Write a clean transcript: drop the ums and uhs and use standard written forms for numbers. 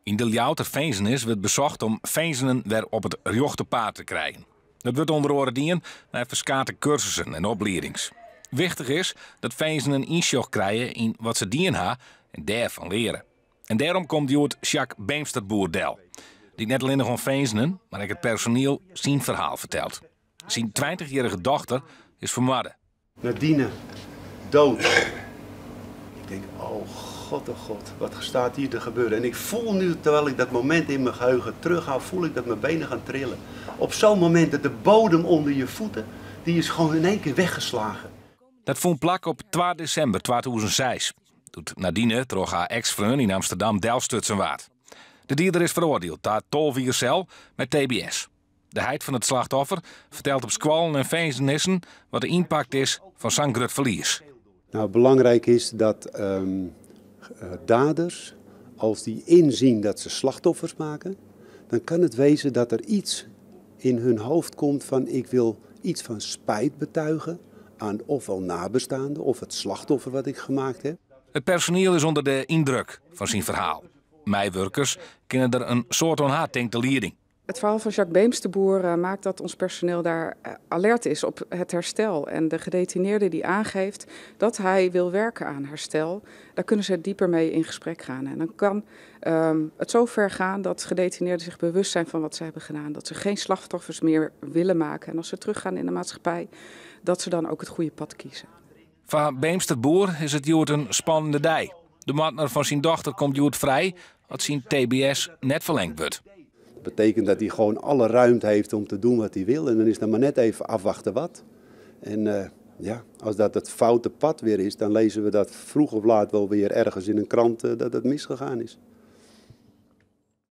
Yn de Ljouwerter finzenis wurdt besocht om finzenen wer op it rjochte paad te krijen. Dat wurdt ûnder oare dien mei ferskate kursussen en opliedings. Wichtich is dat finzenen ynsjoch krije yn wat se dien ha en dêrfan leare. En dêrom komt hjoed Jacques Beemsterboer del, dy't net allinnich oan finzenen, mar ek it personiel syn ferhaal fertelt. Syn tweintichjierrige dochter is fermoarde. Nadine, dood. Ik denk, oh god, oh god, wat staat hier te gebeuren? En ik voel nu, terwijl ik dat moment in mijn geheugen terughaal, voel ik dat mijn benen gaan trillen. Op zo'n moment dat de bodem onder je voeten, die is gewoon in één keer weggeslagen. Dat fûn plak op 2 desimber 2006, doe't Nadine troch har eks-freon yn Amsterdam delstutsen waard. De dieder is feroardield ta 12 jier sel mei tbs. De heit fan it slachtoffer fertelt op skoallen en finzenissen wat de ympakt is fan sa'n grut ferlies. Nou, belangrijk is dat daders, als die inzien dat ze slachtoffers maken, dan kan het wezen dat er iets in hun hoofd komt van ik wil iets van spijt betuigen aan ofwel nabestaanden of het slachtoffer wat ik gemaakt heb. It personiel is ûnder de yndruk fan syn ferhaal. Meiwurkers kinne der in soad oan ha, tinkt de lieding. Het verhaal van Jacques Beemsterboer maakt dat ons personeel daar alert is op het herstel. En de gedetineerde die aangeeft dat hij wil werken aan herstel, daar kunnen ze dieper mee in gesprek gaan. En dan kan het zo ver gaan dat gedetineerden zich bewust zijn van wat ze hebben gedaan. Dat ze geen slachtoffers meer willen maken. En als ze teruggaan in de maatschappij, dat ze dan ook het goede pad kiezen. Foar Beemsterboer is it hjoed in spannende dei. De moardner fan syn dochter komt hjoed frij as syn TBS net ferlingd wurdt. Dat betekent dat hij gewoon alle ruimte heeft om te doen wat hij wil. En dan is dat maar net even afwachten wat. En ja, als dat het foute pad weer is, dan lezen we dat vroeg of laat wel weer ergens in een krant dat het misgegaan is.